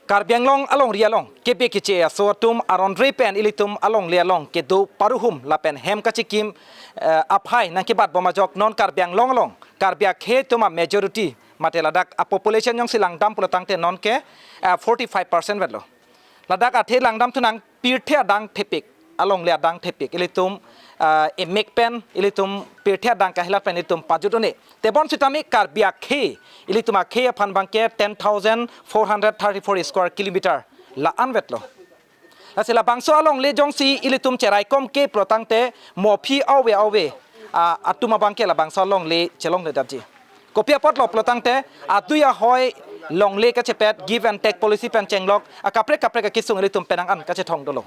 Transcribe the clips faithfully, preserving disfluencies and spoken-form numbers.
Karbi Anglong alongri along kebe keche aso atum aron re pen ilitum alongle along kedo paruhum lapen hem kachikim, eh, aphai nangkebat bom ajok non Karbi Anglong along Karbi akhei atum a majority mate ladak a population jongsi langdam pulo tangte non ke, eh, forty five percent vetlo. Ladak athe langdam thu nang pirthe adang thepik, alongle adang thepik, ilitum, ah, emek pen, ilitum pirthe adang kahilat pen ilitum pajut un-e. Tebon sitame Karbi akhei, ilitum akhei aphan abangke ten thousand four hundred thirty-four square kilometer la-an vetlo. Lasi labangso alongle jongsi ilitum cheraikom ke pulo tangte mo aphi ave ave, ah, atum abangke labangso alongle chelongledetji. Kopi apotlo pulo tangte adui ahoi longle kachepet give and take policy pen chenglok akaprek kaprek akesung ilitum penang an kachethong dolo.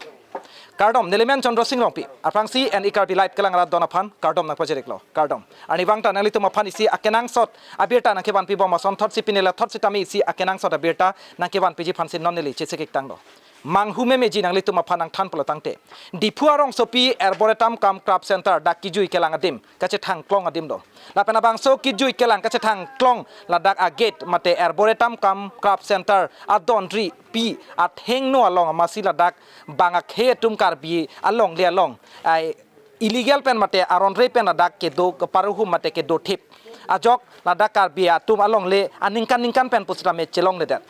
Kardom, neli men Chandra Singh Rongpi. Aphrangsi N E Karbi Live kelang arat don aphan kardom nangpajir-iklo. Kardom. Arnivang ta nanglitum aphan isi akenangsot abirta nangkevanpi bom asonthotsi pini lathot sitame isi akenangsot abirta nangkevanpiji aphansi non neli chesik-ik tanglo. Manghu memeji nanglitum aphan nangthan pulo tangte, Diphu arongsopi Arboretum cum Craft Center dak kijui kelang adim kachethang klong adim do. Lapen abangso kijui kelang kachethang klong ladak a gate mate Arboretum cum Craft Center adonri pi athengno along amatsi ladak bang akhei atum Karbi alongle along, ai, illegal pen mate aron re pen ladak kedo keparuhum mate kedo thip ajok ladak Karbi atum alongle aningkan ningkan pen pusitame chelongledet.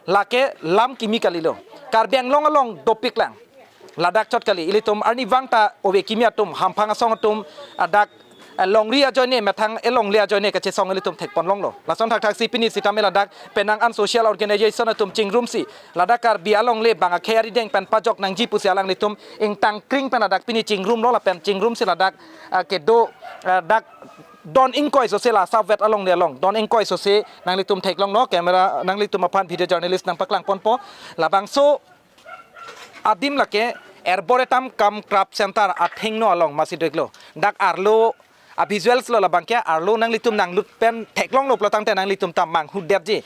Lake lam kimi kalilo. Karbi Anglong along dopik lang. Ladak chot kali, ilitum arnivang ta ove kimi atum, hamphang asong atum, adak, eh, longri ajoine, methang elongle ajoine kachesong ilitum thekpon longlo. Lason thakthaksi pini sitame ladak penang an social organization atum chingrumsi ladak Karbi alongle bang akhei arideng pen pajok nangji pusi alanglitum ingtang kring pen ladak pini chingrumlo lapen chingrumsi ladak, ah, kedo, ah, dak don ingkoi sose la asap vet alongle along don ingkoi sose nanglitum theklonglo, camera nanglitum aphan video journalist nangpaklang ponpo. Labangso adim lake Arboretum cum Craft Center athengno along amatsi do-iklo. Dak arlo a visuals lo labangke, arlo nanglitum nanglut pen theklonglo pulo tangte nanglitum ta manghudetji.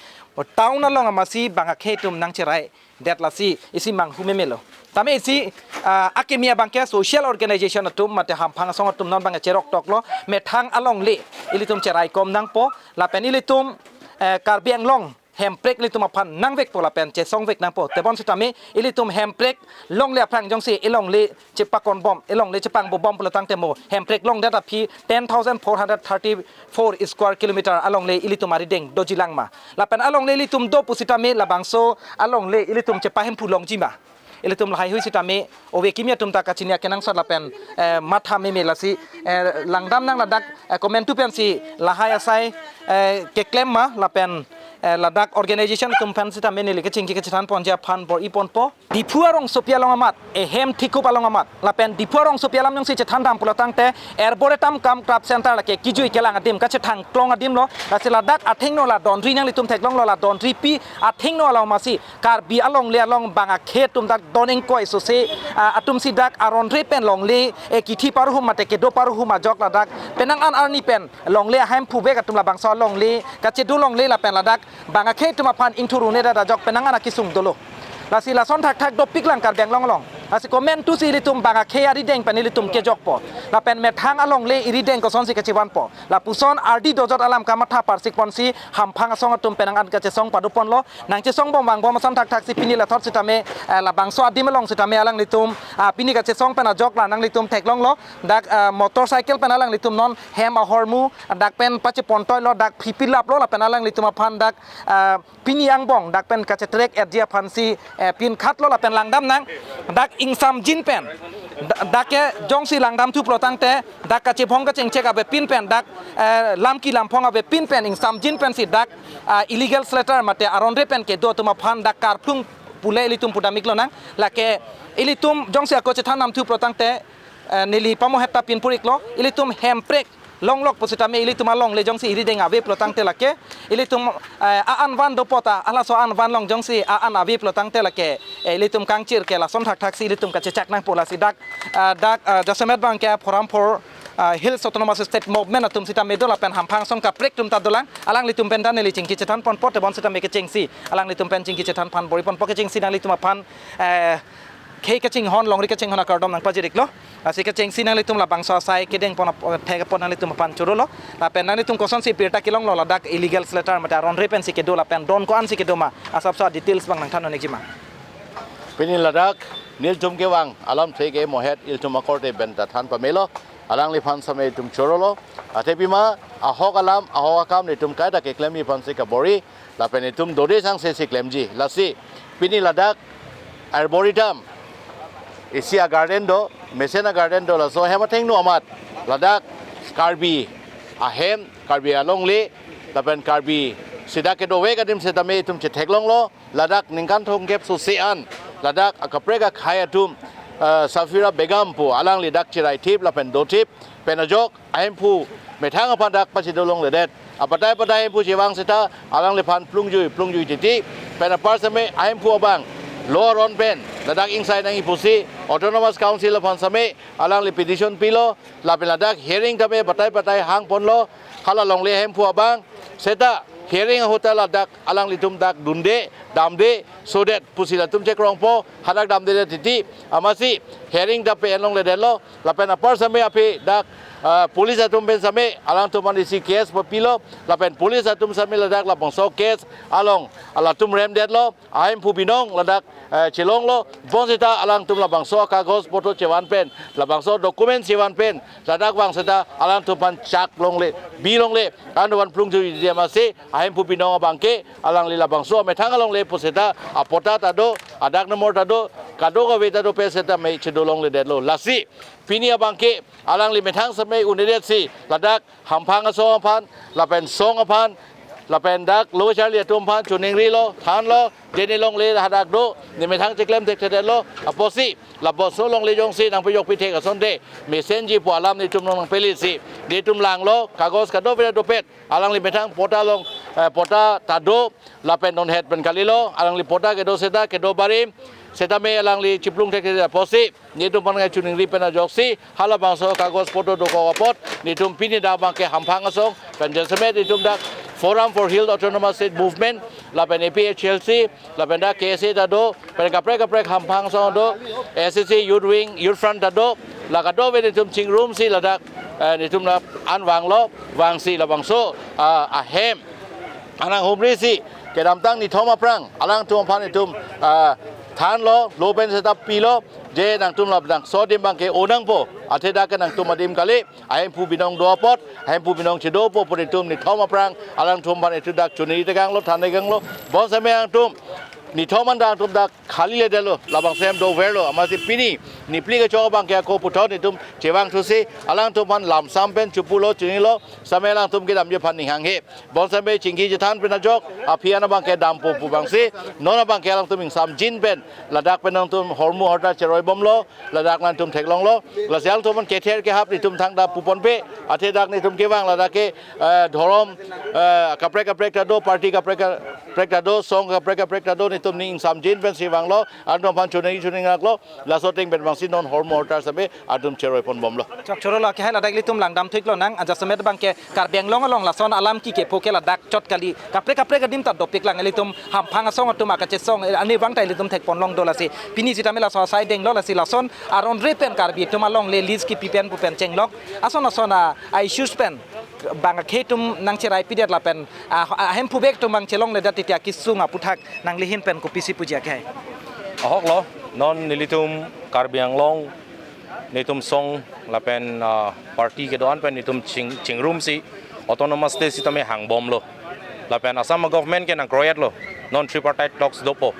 Town along amatsi bang akhei atum nangcheraidet lasi isi manghu memelo. Tame isi, ah, akimi abangke social organization atum mate hamphang asong atum non bang cherok toklo, methang alongle ilitum cheraikom nangpo lapen ilitum, eh, Karbi Anglong hemprek ilitum aphan nangvekpo lapen chesongvek nangpo. Tebon sitame ilitum hemprek longle aphrang jongsi elongle chepakon bom, elongle chepangbo bom pulo tangte mo hemprek longdet aphi ten thousand four hundred thirty-four square kilometer alongle ilitum arideng dojilang ma? Lapen alongle ilitum do pusitame labangso alongle ilitum chepahemphu longji ma? Ilitum lahaihui sitame ove kimi atum ta kachini akenangsot lapen, eh, matha meme lasi, eh, langdam nang ladak, eh, komantu pensi lahai asai, eh, keklem ma lapen, eh, ladak organization atum pen sitame neli kechingki kachethan ponji aphan bor-i ponpo. Diphu arongsopi along amat, ehem thikup along amat lapen Diphu arongsopi alam jongsi chethan dam pulo tangte Arboretum cum Craft Center lake kijui kelang adim kachethang klong adim lo. Lasi ladak athengno la donri nanglitum theklonglo, la donri pi athengno along amatsi Karbi alongle along bang akhei atum dak don ingkoi sose, ah, atumsi dak aron re pen longle, eh, kithi paruhum mate kedo paruhum ajok ladak penang an arni pen longle ahemphu bek atum labangso alongle kachedo longle lapen ladak bang akhei atum aphan ingthur un-edet ajok penang an akesung dolo. Lasi lason thakthak dopik lang Karbi Anglong along. Lasi komantusi ilitum bang akhei arideng pen ilitum kejokpo lapen methang alongle irideng kosonsi kachevanpo, lapuson ardi dojot alam kamatha parsik ponsi hamphang asong atum penang an kachesong pado ponlo. Nangchesong bom vangbom ason thakthaksi pini lathot sitame, eh, labangso adim along sitame alanglitum, ah, pini kachesong pen ajok la nanglitum theklonglo. Dak, ah, motorcycle pen alanglitum non hem ahormu dak pen pachepontoilo, dak phipilaplo lapen alanglitum aphan dak, ah, pini angbong dak pen kachetrek-etji aphansi, eh, pinkhatlo lapen langdam nang dak ingsamjin pen. Da-, dak ke jongsi langdamthu pulo tangte dak kachevong kachengchek avepin pen, dak, eh, lamki lamphong avepin pen ingsamjin pensi dak, ah, illegal settler mate aron re pen kedo atum aphan dak karplung pule ilitum pudamiklo nang. Lake ilitum jongsi ako chethan namthu pulo tangte, eh, neli pamohet ta pinpur-iklo, ilitum hemprek longlok pusitame ilitum alongle jongsi irideng ave pulo tangte lake ilitum, eh, a-an van dopo ta, halaso a-an van along jongsi a-an ave pulo tangte lake, eh, ilitum kangchir ke lason thakthaksi ilitum kachechak nangpo. Lasi dak, ah, dak, ah, jasemet abangke Forum for, ah, Hills Autonomous State Movement atum sitame do lapen hamphang asong kaprek atum ta dolang, alanglitum pen ta neli chingki chethan ponpo, tebon sitame kechengsi alanglitum pen chingki chethan aphan bor-i ponpo. Kechengsi nanglitum aphan, eh, Khei kachinghon, longri kachinghon akardom nangpajir-iklo. Lasi kechengsi nanglitum labangso asai kedeng pon ap-, thek apot nanglitum aphan chorolo. Lapen nanglitum kosonsi birta kelonglo ladak illegal slaughter mate aronre pensi kedo lapen don ko-ansi kedo ma, asapso details abang nangthan-un-ikji ma. Pini ladak nelitum kevang alamthe ke mohet ilitum akorte pen ta than pamelo. Alangliphan same itum chorolo. Athe pima ahok alam, ahok akam nelitum kaita keklemji aphansi kabor-i. Lapen itum dode sangse si klemji. Lasi pini ladak Arboretum, isi agarden do, mesen agarden do, laso ahem athengno amat ladak Karbi ahem, Karbi alongle, lapen Karbi sida kedovek adim setame itum chetheklonglo. Ladak ningkan thomkep sose an ladak akaprek akhei atum, eh, Safira Begum pu alangli dak chiraithip lapen dothip pen ajok ahemphu methang aphan dak pachedolongledet. Apatai patai ahemphu chevang seta alangliphan plungjui plungjui titi. Pen apar same ahemphu abang lo aron pen ladak ingsai nangji pusi Autonomous Council aphan same alangli petition pilo. Lapen ladak hearing tame patai patai hangponlo. Hala longle ahemphu abang seta hearing ahut ta ladak alanglitum dak dunde, damde, sodet pusi latum chekrongpo, hadak damdedet titi. Amatsi hearing ta pe-en longledetlo. Lapen apar same aphi dak, ah, police atum pen same alangtum aphan isi case papilo. Lapen police atum same ladak labangso case along latum remdetlo. Ahemphu binong ladak, eh, chelonglo. Bonseta alangtum labangso kagos poto chevan pen, labangso document chevan pen ladak vang seta alangtum aphan chak longle, bi longle, alangtum aphan plungjui titi. Amatsi ahemphu binong abangke alangli labangso amethang alongle puseta apatta ta do, adag number ta do, kadokave ta do pen setame chedolongledetlo. Lasi pini abangke alangli methang same un-edetsi ladak hamphang asong aphan, lapen song aphan, lapen dak lo charli atum aphan choningrilo, thanlo, je ne longle hadak do, ne methang cheklem thekthedetlo, apotsi labangso longle jongsi nangpejokpi thek asonte mesenji pu alam nelitum nangpelisi, nelitum langlo, kagos kadokave dopet, alangli methang patta along, eh, patta ta do, lapen non het pen kalilo, alangli patta kedo seta kedo barim setame alangli chiplung thekthedet apotsi nelitum aphan ngai choningri pen ajoksi halabangso kagos poto dokok apot nelitum pini dak abangke hamphang asong pen jasemet nelitum dak Forum for Hill Autonomous State Movement lapen A P H L C lapen dak K S A ta do, pen kaprek kaprek hamphang asong do, S C C Youth Wing, Youth Front ta do, la kadokave nelitum chingrumsi ladak, eh, nelitum la an vanglo, vangsi labangso, ah, ahem ananghumrisi kedamtang nithom aphrang alangtum aphan itum, ah, thanlo, lo pen seta pilo, je nangtum labangso adim abangke un nangpo, athe dak ke nangtum adim kali, ahemphu binong do apot, ahemphu binong chedopo pu nelitum nithom aphrang alangtum aphan itum dak choningri tekanglo, than tekanglo. Bonseta alangtum nithom an dak atum dak khali ledetlo, labangso ahem doverlo. Amatsi pini niphli kechok abangke ako puthot nelitum chevangthusi alangtum aphan lamsam pen chopulo, chinilo, same alangtum kedamji aphan ning hanghe. Bonseta chingki chethan pen ajok aphi an abangke dampo pu abangsi non abangke alangtum ingsamjin pen ladak pen alangtum hormu hortar cheroibomlo, ladak alangtum theklonglo. Lasi alangtum aphan kether kehap nelitum thangta puponpe, athe dak nelitum kevang ladak ke, eh, dhorom, eh, kaprek kaprek ta do, party kaprek kaprek ta do, song kaprek kaprek ta do, nelitum ning ingsamjin pensi vanglo, alangtum aphan choningri choningri-aklo. Laso ateng pen abangsi non hormu hortar same atum cheroi ponbomlo. Chok chorolo, ke hai ladak ilitum langdam thiklo nang, ajasemet abangke Karbi Anglong along lason alam kike po ke ladak chot kali, kaprek kaprek adim ta dopiklang, ilitum hamphang asong atum akachesong, eh, ani abang ta ilitum thekponlong do. Lasi pini sitame laso asai denglo, lasi lason aronre pen Karbi atum alongle lease kipi pen pu pen chenglok ason ason a, a issues pen bang akhei atum nangcheraipidet lapen, ah, ahemphu bek atum bang chelongledet titi akesung aputhak nangli ahin pen kopisi puji akhei? Ahoklo, non nelitum Karbi Anglong, nelitum song lapen, ah, party kedo-an pen nelitum ching, chingrumsi autonomous state sitame hangbomlo. Lapen Assam government ke nangkroiklo, non tripartite talks dopo.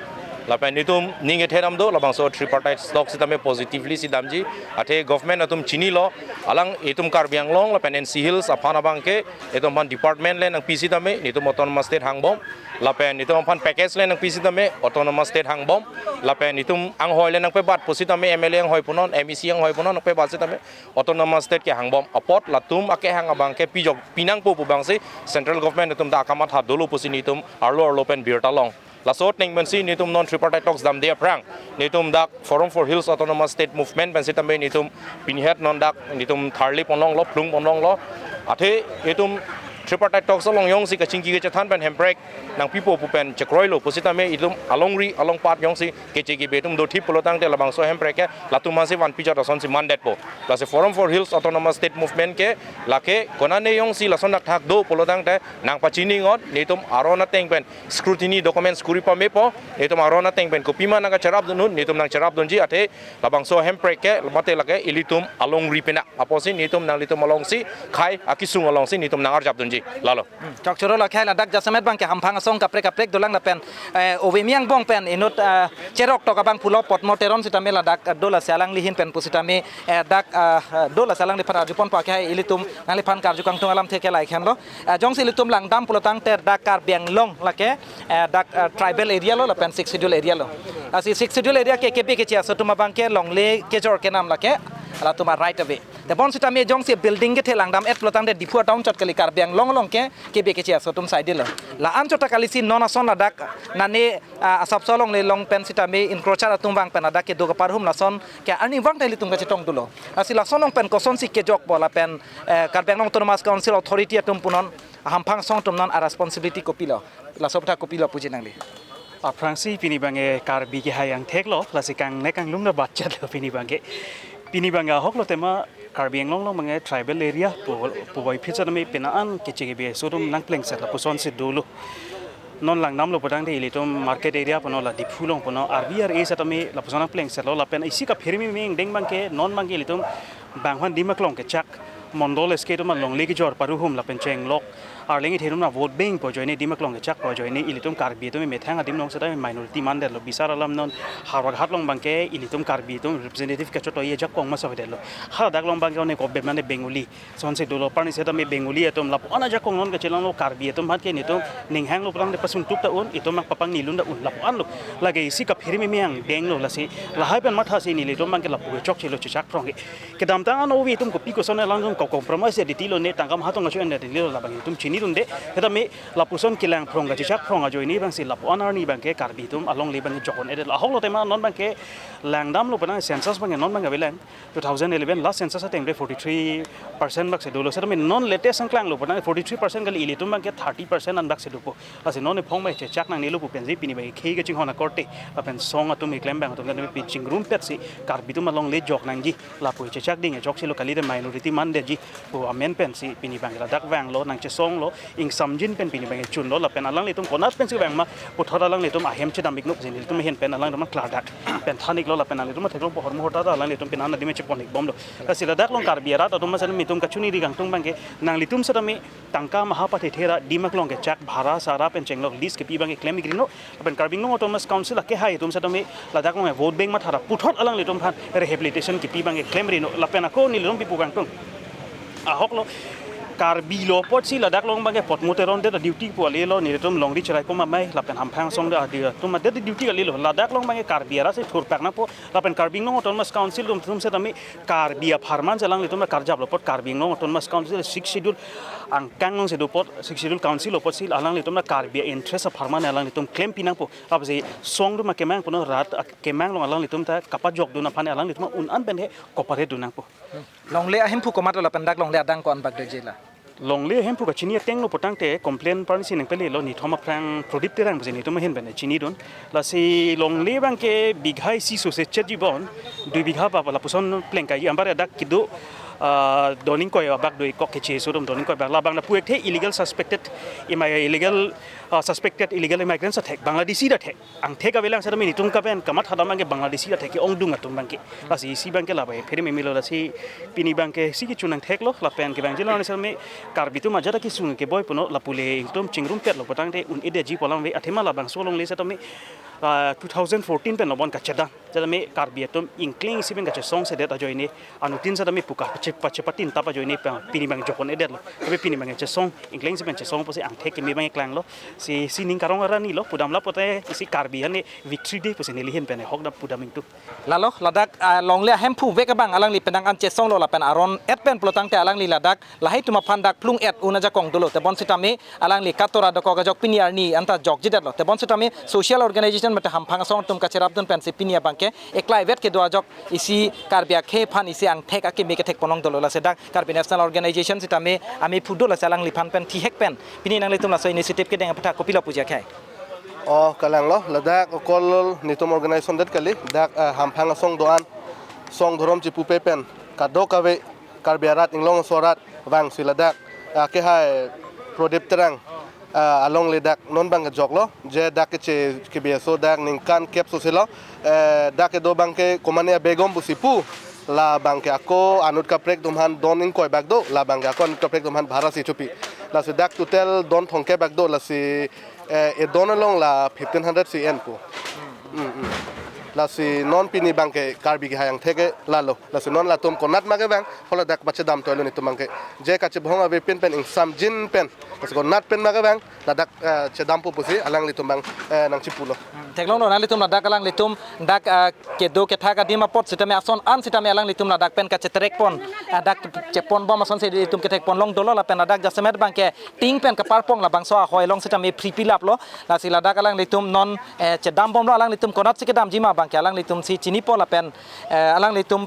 Lapen nelitum ning kethe dam do, labangso tripartite talks sitame positively si damji, athe government atum chinilo, alang itum Karbi Anglong lapen N C Hills aphan abangke itum aphan department le nangpi sitame nelitum autonomous state hangbom. Lapen itum aphan package le nangpi sitame autonomous state hangbom. Lapen itum anghoi le nangpebat pusitame M L A anghoi punon, M E C anghoi punon nangpebat sitame autonomous state ke hangbom. Apot latum akehang abangke pijok pinangpo pu abangsi central government atum ta akamatha dolo pusi nelitum arlo arlo pen birta long. Laso ateng pensi nelitum non tripartite talks damde aphrang nelitum dak Forum for Hills Autonomous State Movement pen sitame nelitum pini het non dak nelitum tharli ponlonglo, plung ponlonglo. Athe itum tripartite talks along jongsi kachingki kachethan pen Hemprek nangpipo pu pen chekroilo pusitame itum alongri alongpat jongsi keche kebe atum dothip pulo tangte labangso Hemprek ke latum masi vanpi chot asonsi mandetpo. Lasi Forum for Hills Autonomous State Movement ke lake konane jongsi lason thakthak do pulo tangte nangpachini ngot, netum aron ateng pen scrutiny documents kuri pamepo, netum aron ateng pen kopima nangkacherapdun, netum nangcherapdunji athe labangso Hemprek ke mate lake ilitum alongri pena. Apotsi netum nanglitum alongsi khei akisung alongsi netum nangarjapdunji. Lalo. Chokchoro lakhai ladak jasemet abangke hamphang asong kaprek kaprek dolang lapen, eh, ove mi angbong pen inut, eh, cherok tok abang pulo Potmo Teron sitame ladak, eh, do lasi alangli ahin pen pusitame, eh, dak, eh, do lasi alangliphan arjupon pa ke hai ilitum nangliphan karju kangtung alamthe ke laikhenlo. Eh, jongsi ilitum langdam pulo tangte dak Karbi Anglong lake, eh, dak, eh, tribal area lo lapen Sixth Schedule area lo. Lasi Sixth Schedule area ke kebe keche aso atum abangke longle kejor kenam lake latum a-right ave. Tebon sitame jongsi building kethe langdam-et pulo tangte Diphu a-town chot kali, Karbi Anglong along ke kebe keche aso atum saidilo. La-an chot ta kalisi non ason ladak nane, ah, asapso alongle along pen sitame encroacher atum vang pen ladak kedo kaparhum lason ke arnivang ta ilitum kachetong dolo. Lasi lason along pen kosonsi kejokpo lapen, eh, Karbi Anglong Autonomous Council authority atum punon, hamphang asong atum non a-responsibility kopilo? Laso aphuthak kopilo puji nangli? Aphrangsi pini abangke Karbi ke hai angthek lo, lasi kangnek kanglum na batchat lo pini abangke. Pini abangke ahok lo tema Karbi Anglong along abangke tribal area pu, puvoiphit sitame pena an keche kebe aso atum nangplengset lapusonsi dolo. Non langdamlo pulo tangte ilitum market area punon, la Diphu along punon, R B R A sitame lapuson nangplengset lo lapen isi kaphere meme angdeng abangke non abangke ilitum bang aphan adim aklong kechak, mondol S K atum alongle kejor parhum lapen chenglok, arleng ithe atum na vote bank pu ajoine adim aklong kechak pu ajoine ilitum Karbi atum methang adim along seta minority mandetlo. Bisar alam non Howraghat along abangke ilitum Karbi atum representative kachotoi ajakong ma savedetlo. Hadak along abangke one kobe mane Bengali sonsi dolo, parni seta me Bengali atum lapu an ajakong non kachelanglo, Karbi atum hat ke netum ninghanglo pulo tangte pasungtuk ta un, itum mak papang nilun ta un, lapu anlo. Lake isi kaphere meme angdeng lo, lasi lahai pen mathasi nelitum abangke lapu ke chokchelo chechak phrong ke. Kedamtang an ove itum kopi koson alangtum ko-compromise ya ditilo, ne tangka maha tong achu en ditilo, labang itum chinidunde. Seta me lapuson kelang phrong kachechak phrong ajoine abangsi lapu an arni abangke Karbi atum alongle abangke jokon-edet. Ahok lo tema non abangke langdamlo pulo tangte census abangke non abangke avelang. Two thousand eleven last census ateng bre forty-three percent bak si dolo. Seta me non latest angklanglo pulo tangte forty-three percent kali, ilitum abangke thirty percent an bak si dopo. Lasi non ephong mai chechak nangnelo pu pensi pini abangke khei kachinghon akorte lapen song atum keklem abang atum kami pi chingrumpetsi Karbi atum alongle jok nangji lapu chechak ding, chokchelo kali, te minority mandetji pu amen pensi pini abangke ladak vanglo, nangchesonglo, ingsamjin pen pini abangke chunlo lapen alanglitum konat pensi vang ma puthot alanglitum ahem chedam iknuk si nelitum ahin pen alangtum klardak pen than iklo lapen alanglitum theklong pohor muhor ta alanglitum pini an adim chepon ikbomlo. Lasi ladak along Karbi arat atum mesen itum kachini ri kangtung abangke nanglitum seta me tangka maha pathe thera adim aklong kechak bhara sara pen chenglok lease kepi abangke klem igrino. Lapen Karbi Anglong Autonomous Council akehai atum seta me ladak along vote bank mathara puthot alanglitum aphan rehabilitation kepi abangke klem rino. Lapen ako nelitum pipu kangtung. Ahok lo, Karbi lo apotsi ladak along abangke Potmo Teron det duty pu ale lo, nelitum longri cherai koma mai lapen hamphang asong det adi atum det duty ale lo. Ladak along abangke Karbi arat si thurpak nangpo lapen Karbi Anglong Autonomous Council atum atum seta me Karbi apharman si alanglitum karjaplo apot, Karbi Anglong Autonomous Council Sixth Schedule angkang alongsi do apot, Sixth Schedule Council lo apotsi alanglitum Karbi interest apharman alanglitum klempi nangpo. Apotsi song atum akemang punon, rat akemang along alanglitum ta kapajokdun aphan alanglitum un an pen he cooperate dun nangpo. Longle ahemphu komat lo lapen dak longle adang ko-an bak doji la? Longle ahemphu kachini ateng lo pulo tangte complaint parnisi nangpele lo, nithom aphrang Prodip Terang pusi netum ahin pen chinidun. Lasi longle abangke bigha isi sose chetji bon, dui bigha ba lapuson plengkaiji, anpar adak kedo, ah, Doning Koi abak do-ik kok keche aso atum Doning Koi abak, labang lapu ekthe illegal suspected, imai illegal, ah, suspected illegal immigrants athek, Bangladeshi ta thek. Angthek avelang seta me netum kapen kamatha dam abangke Bangladeshi athek ke-ongdung atum abangke. Lasi isi abangke lapu phere meme lo, lasi pini abangke isi kechun angthek lo lapen kevangji lo seta me Karbi atum ajat akisung keboi punon, lapu le itum chingrumpetlo pulo tangte un-edetji pu alam ave. Athema labangso longle seta me, ah, two thousand fourteen pen lo bon kachedam. Seta me Karbi atum ingkleng isi pen kachesongsedet ajoine anuttin seta me puka pache-, pachepatin tap ajoine pa pini abang jokon-edetlo. Tapi pini abang chesong, ingkleng isi pen chesong pusi angthek keme abang klanglo. Si sining karong arani lo, pudam lapote isi Karbi ane victory day pusi neli ahin pen hok dap pudam ingtu. Lalo, ladak, ah, longle ahemphu vek abang alangli penang an chesonglo lapen aron et pen pulotangte alangli ladak lahai atum aphan dak plung et un ajakong dolo. Tebon sitame alangli katora dokok ajok pini arni anta jokjidetlo. Tebon sitame social organization mate hamphang asong atum kacherapdun pensi pini abangke eklai vet kedo ajok isi Karbi akhei aphan isi angthek akimi kethek ponlong dolo. Lasi dak Karbi National Organization sitame amephu do, lasi alangliphan pen thihek pen pini nanglitum laso initiative kedeng aputhak kopilo puji akhei? Oh, kalanglo, ladak okol netum organization det kali, dak, eh, hamphang asong do-an, song dhorom chipupe pen kadokave Karbi arat, Inglong aso arat vangsi ladak, eh, kehai Prodip Terang, eh, alongle dak non abang kejoklo, je dak keche kebi aso dak ningkan kep soselo, eh, dak kedo abangke komane abegom pusi pu, labangke ako anut kaprek atum aphan don ingkoi bak do, labangke ako anut kaprek atum aphan bhara si thupi. Lasi dak total don thomkep bak do, lasi, eh, edon along la fifteen hundred C N pu. Hmm, hmm. Lasi non pini abangke Karbi kehai angthek ke lalo. Lasi non latum konat ma kevang, hala dak pachedam toilo netum abangke. Je kachebhong avepin pen ingsamjin pen, lasi konat pen ma kevang, ladak, eh, chedampo pusi alanglitum abang, eh, nangchipulo. Hmm, theklonglo nanglitum ladak alanglitum dak, eh, kedo kethak adim apot sitame ason an sitame alanglitum ladak pen kachetrek pon, eh, dak chepon bom asonsi ilitum kethek ponlong dolo lapen ladak jasemet abangke ting pen kaparpong labangso ahoi along sitame phri pilaplo. Lasi ladak alanglitum non, eh, chedam bomlo, alanglitum konatsi kedamji ma abangke alanglitumsi chinipo lapen, eh, alanglitum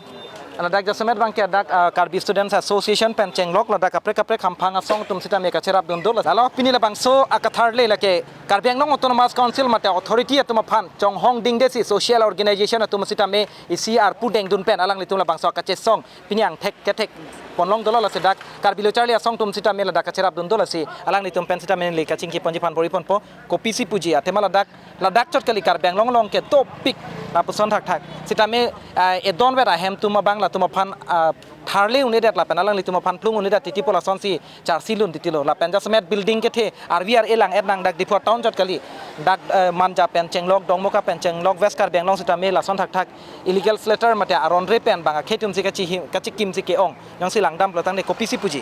ladak jasemet abangke dak, ah, Karbi Students Association pen chenglok ladak kaprek kaprek hamphang asong atum sitame kacherapdun dolo. Lalo pini labangso akatharle lake Karbi Anglong Autonomous Council mate authority atum aphan chonghong dingdesi social organization atum sitame isi arpu dengdun pen alanglitum labangso kachesong pini angthek kethek ponlong dolo. Lasi dak Karbi Lo Charli Asong atum sitame ladak kacherapdun dolo, lasi alanglitum pen sitame neli kachingki ponji aphan bor-i ponpo, kopisi puji athema ladak, ladak chot kali Karbi Anglong along ke dopik lapuson thakthak. Sitame, ah, edon vet ahem atum abang latum aphan, ah, tharle un-edet lapen alanglitum aphan plung un-edet titi pu lasonsi charsi lun titilo. Lapen jasemet building kethe arvi ar-e lang-et nang dak Diphu town chot kali. Dak, eh, Manja pen chenglok, Dokmoka pen chenglok, West Karbi Anglong sitame lason thakthak illegal settler mate aron re pen bang akhei atumsi kachihim, kachikimsi ke-ong. Jongsi langdam pulotangte kopisi puji?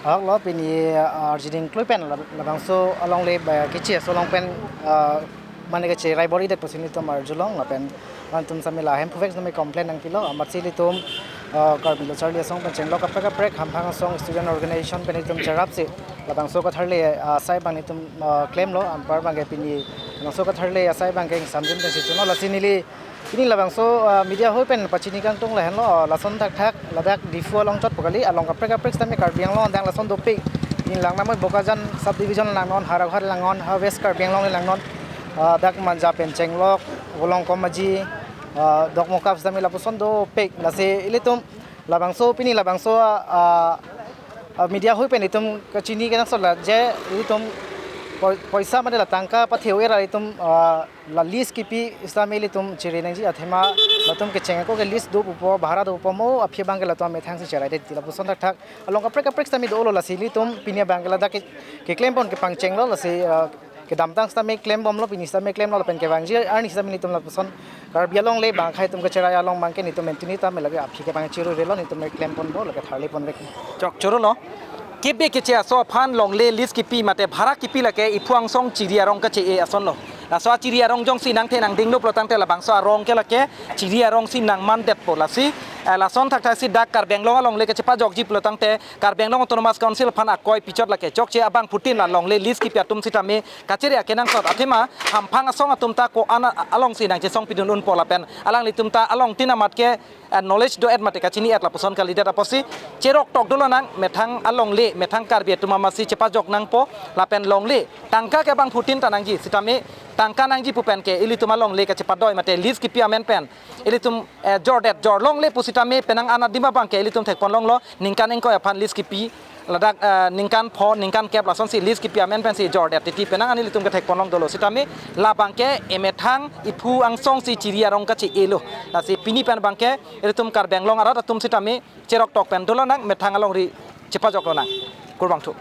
Ahok lo pini, ah, arjiding klui pen lab-, labangso alongle ba keche aso along pen, ah, mane kacherai bor-idet pusi nelitum arjulong lapen nangtum sitame la hemphu vek sitame complain nangpilo, amatsi ilitum, ah, Karbi Lo Charli Asong pen chenglok kaprek kaprek hamphang asong student organization pen nelitum cherapsi labangso katharle, ah, asai abang nelitum, ah, klemlo, anpar abangke pini labangso katharle asai abangke ingsamjin pensi chunlo, lasi neli pini labangso, ah, media hoi pen pachini kangtung lahenlo, ah, lason thakthak ladak Diphu along chotpo kali, along kaprek kaprek sitame Karbi Anglong adang lason dopik. Pini lang namoi Bokajan subdivision langnon, Howraghat langnon, ha West Karbi Anglong langnon, ah, dak Manja pen chenglok, Volongkom Aji, ah, Dokmoka sitame lapuson dopik. Lasi ilitum labangso pini labangso, ah, ah, media hoi pen itum kachini kenangsot la je ilitum poi-, poisa mate la tangka pathe-o-e ra itum, ah, la lease kipi sitame ilitum chiri nangji athema latum kecheng ako ke lease do pupo, bhara do pupo, mo aphi abangke latum amethangsi cheraide titi lapuson thakthak along kaprek kaprek sitame dolo, lasi ilitum pini abangke ladak ke, keklem pon kepangchenglo, lasi, ah, kedamtang sitame klem bomlo, pini sitame klemlo lapen kevangji arni sitame nelitum lapuson Karbi alongle bang akhei atum kacherai along abangke nelitum mentuni tame lake aphi kepangchirurelo, nelitum klem ponpo, lake tharle pon vek. Chok chorolo. Kebi keche aso aphan longle lease kipi mate bhara kipi lake iphu angsong chiri arong kache-e asonlo. Laso achiri arong jongsi nangthe nangdinglo pulotangte labangso arong ke lake chiri arong si nangmandetpo, lasi, eh, lason thakthak si dak Karbi Anglong alongle kachepajokji pulotangte Karbi Anglong Autonomous Council aphan akoi pichot lake chokche abangphutin la longle lease kipi atum sitame kachere akenangsot athema hamphang asong atum ta ko-an a-, alongsi nangchesong pidun unpo lapen alanglitum ta alongtin amat ke, eh, knowledge do-et mate kachini-et lapuson kalidet apotsi cheroktok dolo nang, methang alongle methang Karbi atum amatsi chepajok nangpo lapen longle tangka ke abangphutin ta nangji sitame tangka nangji pu pen ke ilitum alongle kachepadoi mate lease kipi amen pen ilitum, eh, jordet jorlongle pusitame penang an adim abangke ilitum thekponlonglo, ningkan ingkoi aphan lease kipi, ladak, eh, ningkan pho, ningkan kep lasonsi lease kipi amen pensi jordet titi penang an ilitum kethekponlong dolo sitame labangke emethang iphu angsongsi chiri arong kache-elo. Lasi pini pen abangke ilitum Karbi Anglong arat atum sitame cheroktok pen dolo nang, methang alongri chepajoklo nang. Kurvangthu.